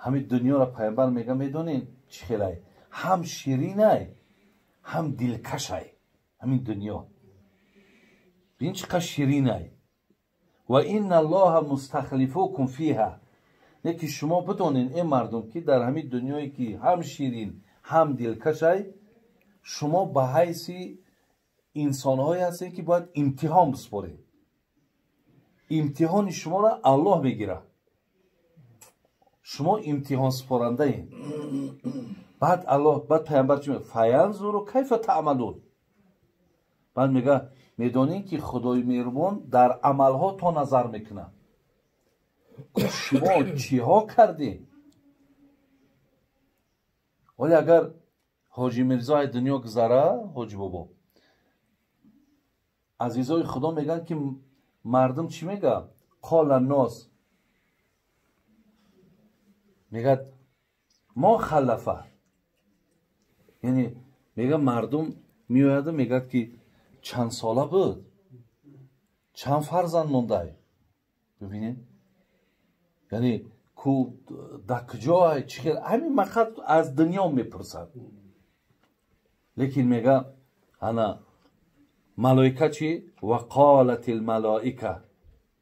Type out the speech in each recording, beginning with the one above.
Ҳамин дунёро пайғамбар мега, медонед чӣ хелай? Ҳам ширинай, ҳам дилкашай. Ҳамин дунё. Бин чӣ қадр ширинай. Ва инна Аллоҳа мустахлифукум фиҳа. Не ки шумо бидонед, эй мардум, ки дар ҳамин дунёе ки ҳам ширин, ҳам дилкашай, шумо ба ҳайси инсонҳое ҳастед, ки бояд имтиҳон биспоред. Имтиҳони шуморо Аллоҳ мегирад. Шумо имтиҳонсупорандаед. Баъд Аллоҳ, баъд пайғамбар чӣ мегӯяд? Фаянзуру кайфа таъмалун. Баъд мегӯяд, медонед ки Худои меҳрубон дар амалҳо то назар мекунад. Шумо чиҳо кардед? Вале агар Ҳоҷи Мирзо аз дунё гузара, Ҳоҷи бобо, азизои Худо мегӯянд ки мардум чӣ мегӯяд? Қола нос. Мегӯяд мо халафа. Яъне мегӯяд мардум меояду мегӯяд ки чанд сола буд, чанд фарзанд мондай. Бибинед, яъне ку дар куҷоай, чӣ хел, ҳамин мақсад аз дунё мепурсад. Лекин мегӯяд ана малоика чӣ? Ва қолат илмалоика.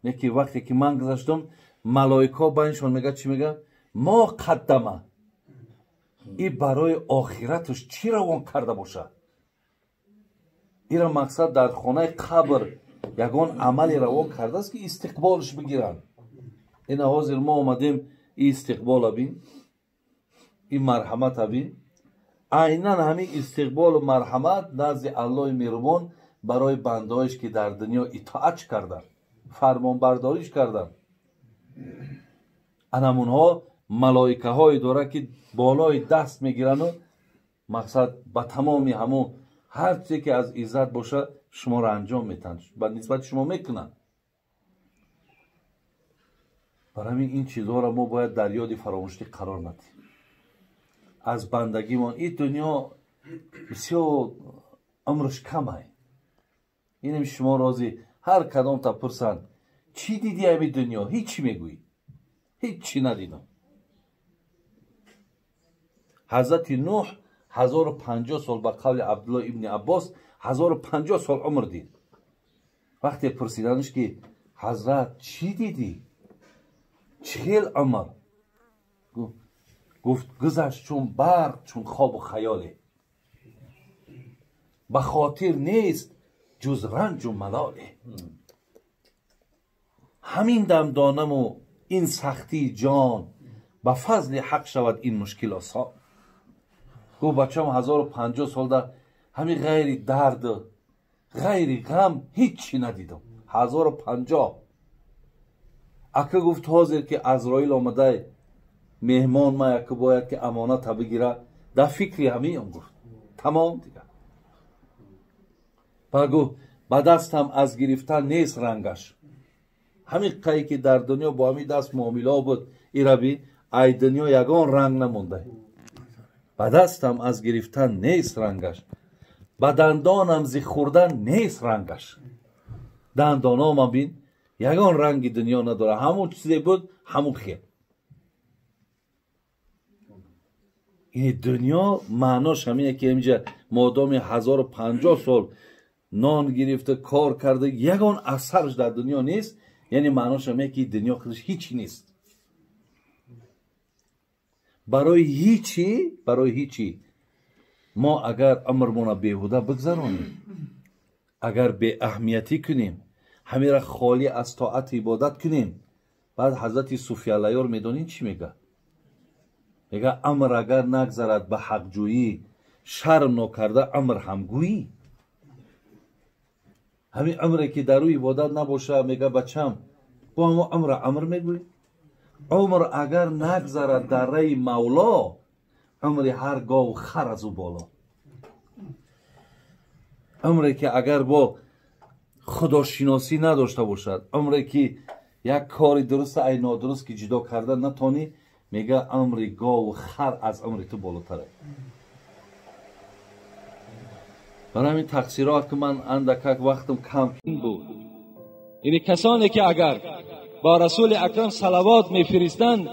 Лекин вақте ки ман гузаштам, малоикаҳо байншон мегӯяд чӣ мегӯяд? Мо қаддама. И барои охираташ чӣ равон карда бошад? Ира мақсад дар хонаи қабр ягон амале равон кардааст, ки истиқболш бигиранд. Ина ҳозир мо омадем, и истиқбола бин, и марҳамата бин. Айнан ҳамин истиқболу марҳамат назди Аллоҳи меҳрубон барои бандаҳоеш, ки дар дунё итоат карданд, фармонбардориш карданд. Анамунҳо малоикаҳое дорад, ки болои даст мегирану мақсад ба тамоми ҳамун ҳар чизе ки аз иззат бошад, шуморо анҷом метаҳанд, ба нисбати шумо мекунанд. Барои ҳамин ин чизҳоро мо бояд дар ёди фаромӯшӣ қарор надиҳем. Аз бандагимон ин дунё бисёр умрш камай. Инем шумо розӣ ҳар кадомта пурсанд, чӣ дидӣ ҳамин дунё? Ҳеҷ мегӯӣ. Ҳеҷ надидам. Ҳазрати Нуҳ 1050 сол, ба қавли Абдуллоҳ ибни Аббос, 1050 сол умр дид. Вақте пурсиданаш ки ҳазрат чӣ дидӣ? Чӣ хел умр? Гуфт гузашт чун барқ, чун хобу хаёле. Ба хотир нест ҷуз ранҷу малоле. Ҳамин дам донаму ин сахтии ҷон, ба фазли ҳақ шавад ин мушкил осон. Гуфт бачам 1050 солда ҳамин ғайри дард, ғайри ғам ҳеҷ надидам. 1050. Ака гуфт ҳозир ки Азроил омадай меҳмон ма яку бояд ки амоната бигира, дар фикри ҳамин гуфт. Тамом дигар. Ба гуфт ба дастам аз гирифтан нест рангаш. Ҳамин қае ки дар дунё бо ҳамин даст муомилаҳо буд, ираби ай дунё ягон ранг намондай. Ба дастам аз гирифтан нест рангаш. Ба дандонам зи хӯрдан нест рангаш. Дандономам бин, ягон ранги дунё надорад. Ҳамон чизе буд, ҳамон хел. Ин дунё маънош ҳамине ки инҷа модоми 1050 сол нон гирифта, кор карда, ягон асарш дар дунё нест. Яъне маънош ҳамине ки дунё худаш ҳеҷ нест. Барои ҳечи, барои ҳечи мо агар умрмонро беҳуда бигзаронем, агар беаҳамиятӣ кунем, ҳамира холӣ аз тоату ибодат кунем, баъд ҳазрати Суфия Аллаёр медонед чӣ мегӯяд? Мегӯяд амр агар нагзарад ба ҳақҷӯӣ, шарм нокарда амр ҳамгӯӣ. Ҳамин амре ки дар ӯ ибодат набошад, мегӯяд бачам, бо ҳамон амра амр мегӯӣ? Умр агар нагзарад дар раи Мавло, умри ҳар гову хар аз ӯ боло. Умре ки агар бо худошиносӣ надошта бошад, умре ки як кори дуруст ай нодуруст ки ҷудо карда натонӣ, мегӯяд умри гову хар аз умри ту болотар аст. Барои ҳамин тақсирот ки ман андакак вақтам кам буд. Яъне касоне ки агар با رسول اکرم صلوات میفرستند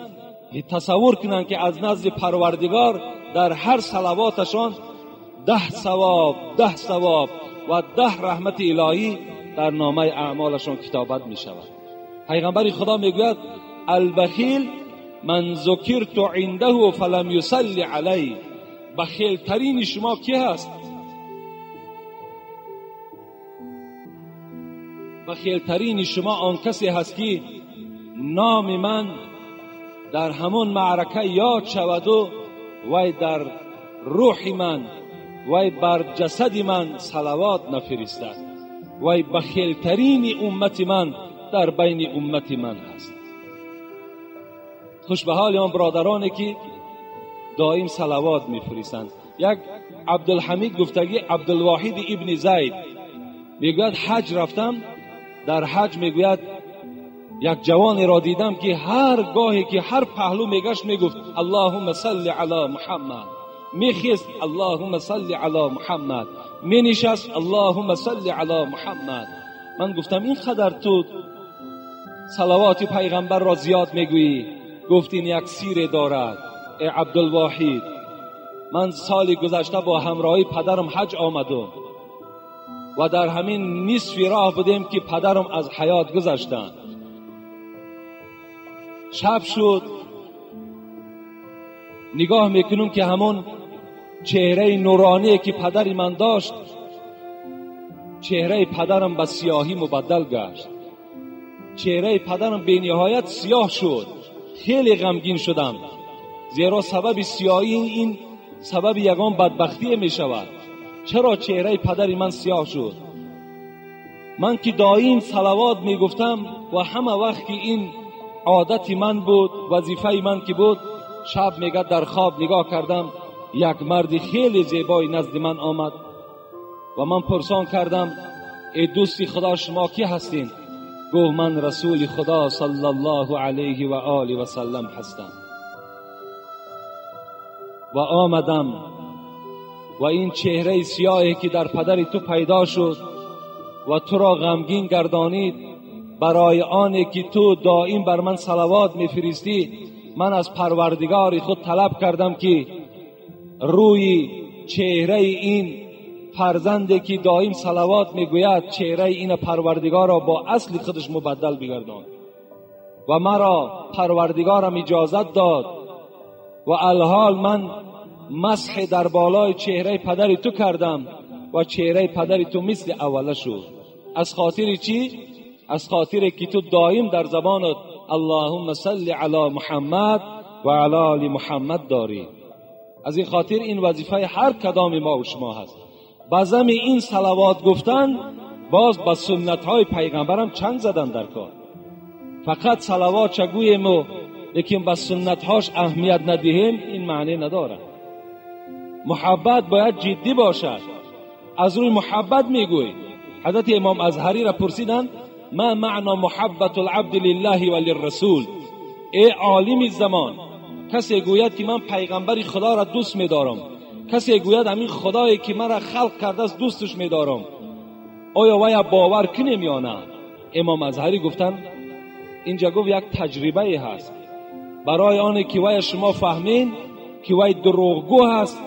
تصور کنند که از نزد پروردگار در هر صلواتشان 10 ثواب، 10 ثواب و 10 رحمت الهی در نامه اعمالشان کتابت می شود. پیغمبر خدا میگوید البخیل من ذکرت عنده فلم یصلی علی. بخیل ترین شما کی هست؟ بخیل ترین شما آن کسی هست که نام من در همون معرکه یاد شود و وی در روح من، وی بر جسد من صلوات نفرستد. وی بخیل ترین امت من در بین امت من هست. خوش به حال آن برادرانی که دائم صلوات میفرستند. یک عبدالحمید گفتگی عبدالواحد ابن زید میگوید حج رفتم، در حج میگوید یک جوانی را دیدم که هر گاهی که هر پهلو میگشت میگفت اللهم صل علی محمد، میخیست اللهم صل علی محمد، مینشست اللهم صل علی محمد. من گفتم این قدر تو صلوات پیغمبر را زیاد میگویی؟ گفت این یک سیره دارد ای عبدالواحد. من سال گذشته با همراهی پدرم حج آمدم و در همین نصف راه بودیم که پدرم از حیات گذشتند. شب شد، نگاه میکنم که همون چهره نورانی که پدر من داشت، چهره پدرم به سیاهی مبدل گشت. چهره پدرم به نهایت سیاه شد. خیلی غمگین شدم، زیرا سبب سیاهی این سبب یگان بدبختی می شود. چرا چهره پدر من سیاه شد؟ من که دائم صلوات می گفتم و همه وقت که این عادت من بود، وظیفه من که بود، شب میگه در خواب نگاه کردم یک مرد خیلی زیبای نزد من آمد و من پرسان کردم ای دوستی خدا شما کی هستین؟ گفت من رسول خدا صلی الله علیه و آله و سلم هستم و آمدم و این چهره سیاهی که در پدر تو پیدا شد و تو را غمگین گردانید، برای آنی که تو دائم بر من صلوات میفرستی، من از پروردگار خود طلب کردم که روی چهره این فرزندی که دائم صلوات میگوید، چهره این پروردگار را با اصل خودش مبدل بگردان. و مرا پروردگارم اجازت داد و الحال من مسح در بالای چهره پدر تو کردم و چهره پدر تو مثل اوله شد. از خاطر چی؟ از خاطر که تو دائم در زبانت اللهم صل علی محمد و علی آل محمد داری. از این خاطر این وظیفه هر کدام ما و شما هست. بزم این صلوات گفتن باز با سنت های پیغمبرم چنگ زدن در کار. فقط صلوات چگوییم و لیکن با سنت هاش اهمیت ندهیم، این معنی نداره. محبت باید جدی باشد. از روی محبت میگوی. حضرت امام ازهری را پرسیدن ما معنا محبت العبد لله و للرسول؟ ای عالم زمان، کسی گوید که من پیغمبر خدا را دوست میدارم، کسی گوید همین خدایی که مرا خلق کرده است دوستش میدارم، آیا وی باور کنیم یا نه؟ امام ازهری گفتن اینجا گفت یک تجربه هست برای آنه که وی شما فهمین که وی دروغگو هست،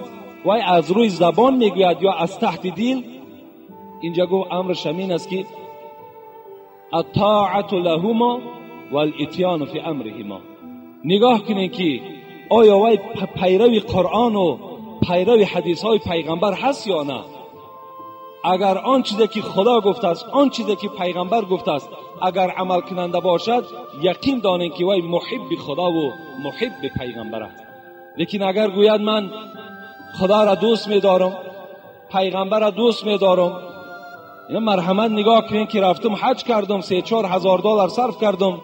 وی از روی زبان میگوید یا از تحت دل. اینجا گفت امرش همین است که الطاعة لهما والاتیان فی امرهما. نگاه کنین که آیا وی پیروی قرآن و پیروی حدیث های پیغمبر هست یا نه. اگر آن چیزی که خدا گفته است، آن چیزی که پیغمبر گفته است، اگر عمل کننده باشد، یقین دانین که وی محب خدا و محب پیغمبر است. لیکن اگر گوید من خدا را دوست می‌دارم، پیغمبر را دوست می‌دارم، اینا مرحمت نگاه کنین که رفتم حج کردم، 3-4 هزار دلار صرف کردم،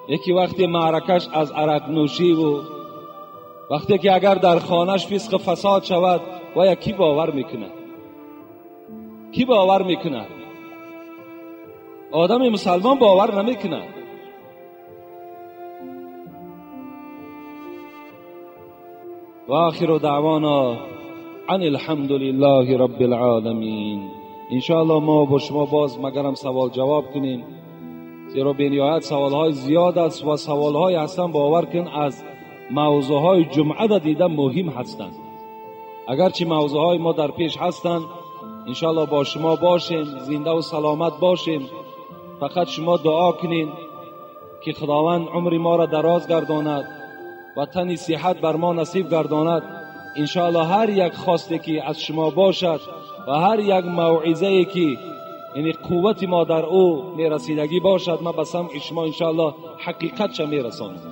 یکی وقتی معرکش از عرق نوشی و وقتی که اگر در خانهش فسق فساد شود، و کی باور میکنه؟ کی باور میکنه؟ آدم مسلمان باور نمیکنه. و آخر دعوانا عن الحمد لله رب العالمین. انشاءالله ما با شما باز مگرم سوال جواب کنیم. Зеро бениҳоят саволҳои зиёд аст ва саволҳое ҳастанд, бовар кун, аз мавзӯъҳои ҷумъа дида муҳим ҳастанд. Агарчи мавзӯъҳои мо дар пеш ҳастанд, иншоаллоҳ бо шумо бошем, зинда ва саломат бошем. Фақат шумо дуо кунед ки Худованд умри моро дароз гардонад ва тани сиҳат бар мо насиб гардонад. Иншоаллоҳ ҳар як хосте ки аз шумо бошад ва ҳар як мавъизае ки яъне қуввати мо дар ӯ мерасидагӣ бошад, ман ба самъи шумо иншоаллоҳ ҳақиқатша мерасонам.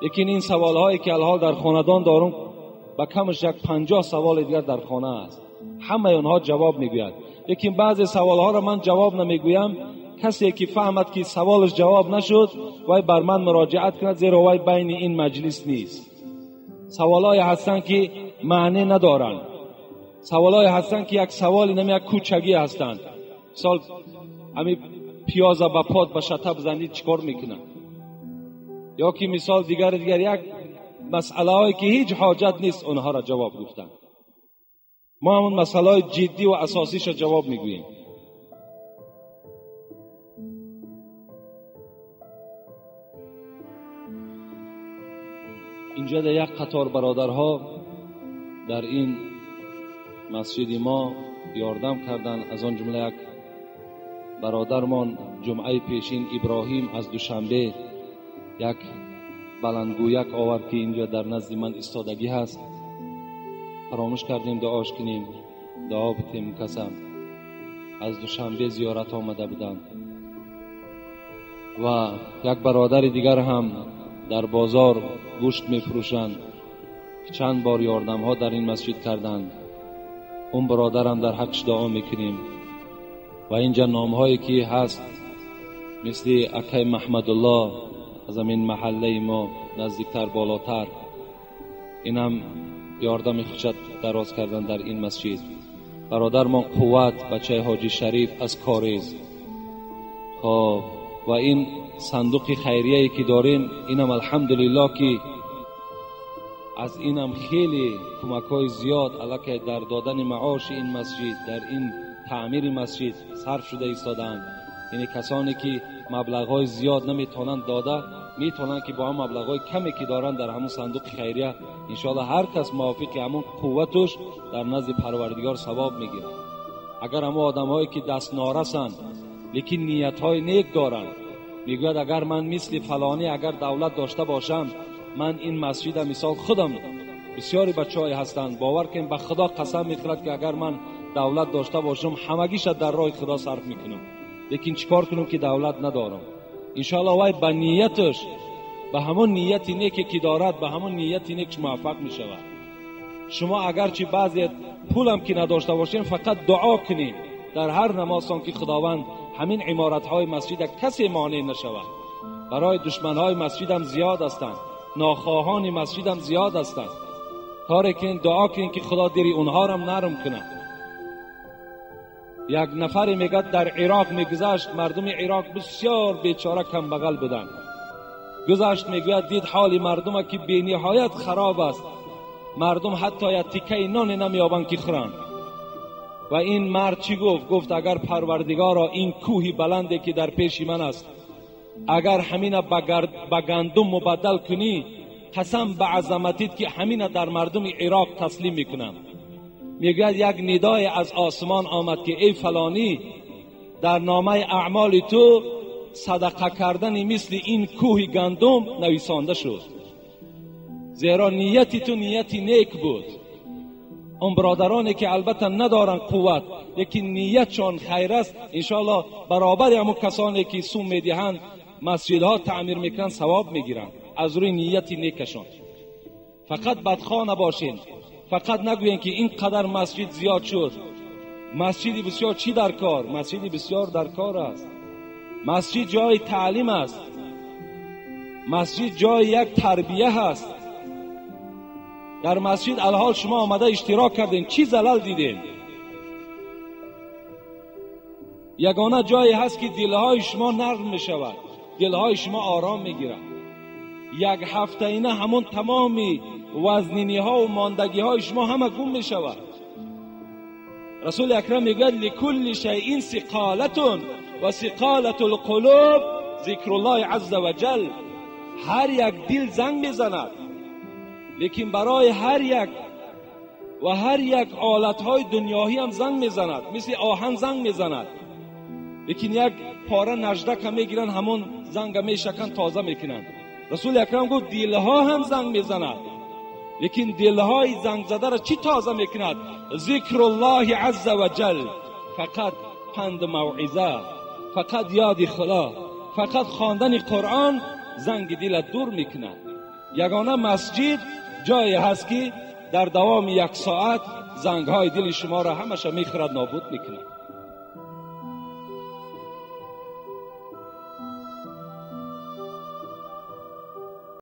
Лекин ин саволҳое ки алҳол дар хонадон дорум, ба камаш як 50 саволи дигар дар хона аст, ҳамаи онҳо ҷавоб мегӯяд. Лекин баъзе саволҳоро ман ҷавоб намегӯям. Касе ки фаҳмад ки саволаш ҷавоб нашуд, вай бар ман муроҷиат кунад, зеро вай байни ин маҷлис нест. Саволҳое ҳастанд ки маъне надоранд, саволҳое ҳастанд ки як саволи нами як кӯчагӣ ҳастанд. Мисол ҳамин пиёза ба пот ба шата бизанӣ чӣ кор мекунад? Ё ки мисол дигар дигар як масъалаҳое ки ҳеҷ ҳоҷат нест онҳоро ҷавоб гуфтан. Мо ҳамон масъалаҳои ҷиддӣ ва асосиша ҷавоб мегӯем. Инҷо дар як қатор бародарҳо дар ин масҷиди мо ёрдам карданд. Аз он ҷумла як бародармон ҷумъаи пешин Иброҳим аз Душанбе як баландгӯяк овард ки инҷо дар назди ман истодагӣ ҳаст. Фаромӯш кардем дуош кунем, дуо битем касам. Аз Душанбе зиёрат омада буданд. Ва як бародари дигар ҳам дар бозор гӯшт мефурӯшанд, чанд бор ёрдамҳо дар ин масҷид карданд. Он бародарам дар ҳаққаш дуо мекунем. Ва инҷа номҳое ки ҳаст, мисли акай Маҳмадуллоҳ аз ҳамин маҳаллаи мо наздиктар болотар, инам ёрдами худша дароз кардан дар ин масҷид. Бародармон Қувват, бачаи Ҳоҷи Шариф аз Корез. Хоб, ва ин сандуқи хайрияе ки дорем, инам алҳамдулиллоҳ ки аз инам хеле кӯмакҳои зиёд аллакай дар додани маоши ин масҷид, дар ин таъмири масҷид сарф шуда истодаанд. Яъне касоне ки маблағҳои зиёд наметавонанд дода, метавонанд ки бо ҳам маблағҳои каме ки доранд дар ҳамон сандуқи хайрия иншоаллоҳ ҳар кас мувофиқи ҳамон қувватуш дар назди Парвардигор савоб мегирад. Агар ҳамон одамҳое ки даст норасанд, лекин ниятҳои нек доранд, мегӯяд агар ман мисли фалонӣ агар давлат дошта бошам, ман ин масҷида мисол худам, бисёри бачаҳое ҳастанд, бовар кунед ба Худо қасам мехӯрад ки агар ман давлат дошта бошам, ҳамагиша дар роҳи Худо сарф мекунам. Лекин чӣ кор кунам ки давлат надорам? Иншоаллоҳ вай ба нияташ, ба ҳамон нияти неке ки дорад, ба ҳамон нияти некш муваффақ мешавад. Шумо агарчи баъзе пулам ки надошта бошем, фақат дуо кунед дар ҳар намозтон ки Худованд ҳамин иморатҳои масҷида касе монеъ нашавад. Барои душманҳои масҷидам зиёд ҳастанд, нохоҳони масҷидам зиёд ҳастанд. Коре кунед, дуо кунед ки Худо дили онҳоро нарм кунад. Як нафаре мегӯяд дар Ироқ мегузашт, мардуми Ироқ бисёр бечора камбағал буданд. Гузашт, мегӯяд дид ҳоли мардума ки бениҳоят хароб аст, мардум ҳатто як тикаи ноне намеёбанд ки хӯранд. Ва ин мард чӣ гуфт? Гуфт агар Парвардигоро ин кӯҳи баланде ки дар пеши ман аст, агар ҳамина ба гандум мубаддал кунӣ, қасам ба азаматит ки ҳамина дар мардуми Ироқ таслим мекунам. Мегӯяд як нидое аз осмон омад ки эй фалонӣ, дар номаи аъмоли ту садақа кардани мисли ин кӯҳи гандум нависонда шуд, зеро нияти ту нияти нек буд. Он бародароне ки албатта надоранд қувват, лекин ниятшон хайр аст, иншоаллоҳ баробари ҳамон касоне ки сум медиҳанд, масҷидҳо таъмир мекунанд, савоб мегиранд аз рӯи нияти некашон. Фақат бадхоҳ набошед, фақат нагӯем ки ин қадар масҷид зиёд шуд. Масҷиди бисёр чӣ дар кор? Масҷиди бисёр дар кор аст. Масҷид ҷои таълим аст, масҷид ҷои як тарбия ҳаст. Дар масҷид алҳол шумо омада иштирок кардем, чӣ залал дидем? Ягона ҷое ҳаст ки дилҳои шумо нарм мешавад, дилҳои шумо ором мегирад. Як ҳафтаина ҳамон тамоми вазниниҳо ва мондагиҳои шумо ҳама гум мешавад. Расули Акрам мегӯяд ликулли шайъин сиқолатун, و ثقالة القلوب ذکر الله عز وجل. هر یک دل زنگ میزند، لیکن برای هر یک و هر یک آلتهای دنیایی هم زنگ میزند، مثل آهن زنگ میزند، لیکن یک پاره نژدک میگیرن، همون زنگ میشکن، تازه میکنن. رسول اکرم گفت دلها هم زنگ میزند، لیکن دلهای زنگ زده را چی تازه میکند؟ ذکر الله عز وجل. فقط پند موعظه، فقط یاد خدا، فقط خواندن قرآن زنگ دل دور میکند. یگانه مسجد جایی هست که در دوام یک ساعت زنگ های دل شما را همش میخورد، نابود میکند.